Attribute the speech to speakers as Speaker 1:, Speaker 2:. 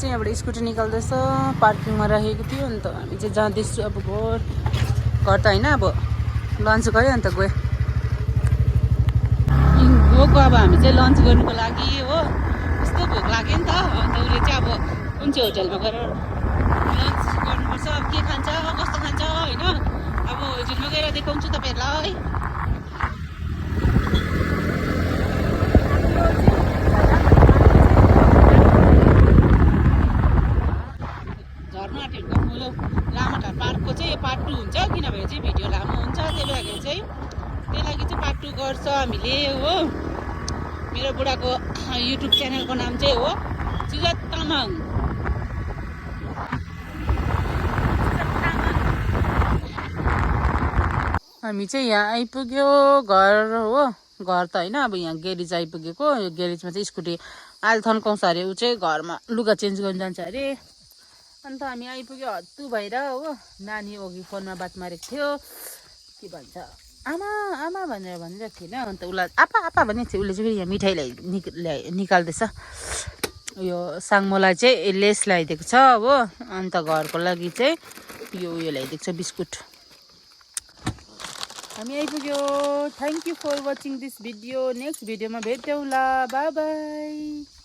Speaker 1: चाहिँ यहाँबाट स्कुटी निकाल्दैछ पार्किङमा राखेको थियो अनि त हामी चाहिँ जाँदैछु अब घर त होइन अब लन्च गयो अनि त गयो गएको अब हामी चाहिँ लन्च गर्नुको लागि हो कस्तो भोक लाग्यो नि त अन्त उसले चाहिँ अब कुन चाहिँ होटलमा गएर लन्च गर्नुपर्छ अब के खान्छ कस्तो खान्छ होइन अब होटलमा गएर देखाउँछु तपाईँहरूलाई झर्नाटीहरूको ठुलो लामाटार पार्कको चाहिँ पार्ट 2 हुन्छ किनभने चाहिँ भिडियो लामो हुन्छ त्यही लागि चाहिँ पार्ट 2 गर्छ हामीले हो मेरो बुढाको युट्युब च्यानलको नाम चाहिँ हो सुजात तामाङ हामी चाहिँ यहाँ आइपुग्यो घर हो घर त होइन अब यहाँ ग्यारेज आइपुगेको यो ग्यारेजमा चाहिँ स्कुटी अहिले थन्काउँछ अरे ऊ चाहिँ घरमा लुगा चेन्ज गर्न जान्छ अरे अन्त हामी आइपुग्यो हत्तु भएर हो नानी अघि फोनमा बात मारेको थियो के भन्छ आमा आमा भनेर भनिरहेको थिएन अन्त उसलाई आपा आपा भनेको थियो उसले चाहिँ यहाँ मिठाई निकाल्दैछ यो साङ्मोलाई चाहिँ लेस ल्याइदिएको छ हो अन्त घरको लागि चाहिँ यो उयो ल्याइदिएको छ बिस्कुट हामी आइपुग्यो thank you for watching this video next भिडियोमा भेट्यौँ ल बाई बाई